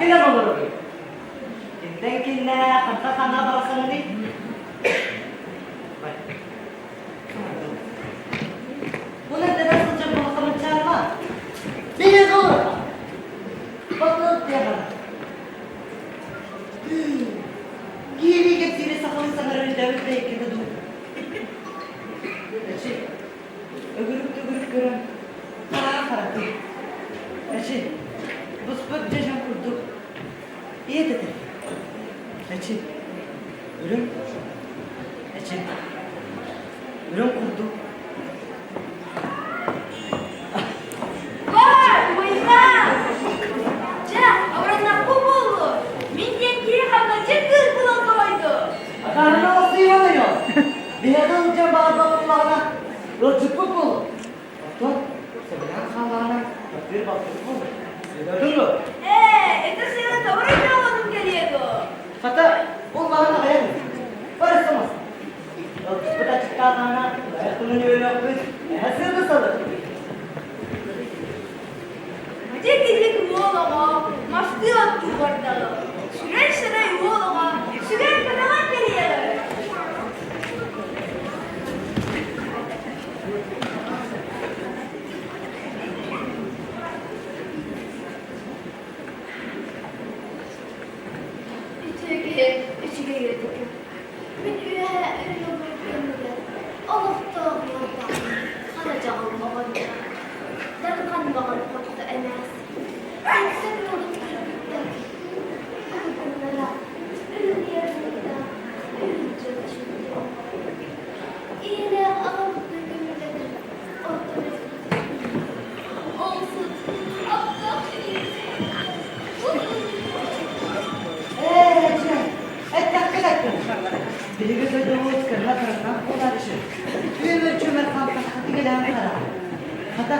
гынан олоробун? Кимтэн киннээх, хантан ханна барсаҥыный? Бу эрдэнэ сылдьар буолаххамыччаарма. Биһиги олорор. Батыл диэҕэ. Киһилии кэпсиири сахалыы саҥарар өйдөөбүт бэйэккэтэ дуу. Эчи, өгүрүк-төгүрүк көрөн, хараҕа харатын. Эчи, буспут дьэдьэн курдук иэт этэр. Эчи, үрүҥ, эчи, үрүҥ курдук. Бар, убайдаан! Дьэ, абыраннахпын буоллу. Мин диэн киһи хамначчыт кыыс булан тоҕойду. Атаарына ылсыйбан Биһиэхэ ылдьан баҕарбат буоллаҕына, ыалдьыппыт буолуо. Оттон сөбүлээн хааллаҕына, таптыыр балтыбыт буолуо. Өйдөөтүҥ дуо? Ээ, ити сыана тоҕо өйдөөх кэлиэ дуо? Хата, ол маһын аҕыйах Барысымас. Ыалдьыппыт аччыктаатаҕына, айах тылын үөрүөхпүт, эһэ сыабы салыр. Дьэ килик уол оҕо мастыы оттуу бардаҕым. Сүрэй-сэрэй уол оҕо сүгэн көтөҕөн кэлиэҕим. Үтүө киһи үчүгэй өтөкү. Мин үөһэ үрүҥ олорор кэннигэр олохтоох уолбаҕым хара дьаҕыл оҕонньор, Дархан баҕар хотто эмээхсин, үксэ тылын кыргыттар, уһугуннара, үрүҥ үрүҥ дьөлчүттэр. Ийэлээх аҕабыттан көмүллэтэн ордон Ол сыт аптаах Ээ, чэ, эттэххин эттин. Биһиги дойдубут кырна кырынан буолар иши. Үөмэр-чүөмэр хантахха тигилээн хараа. Хата,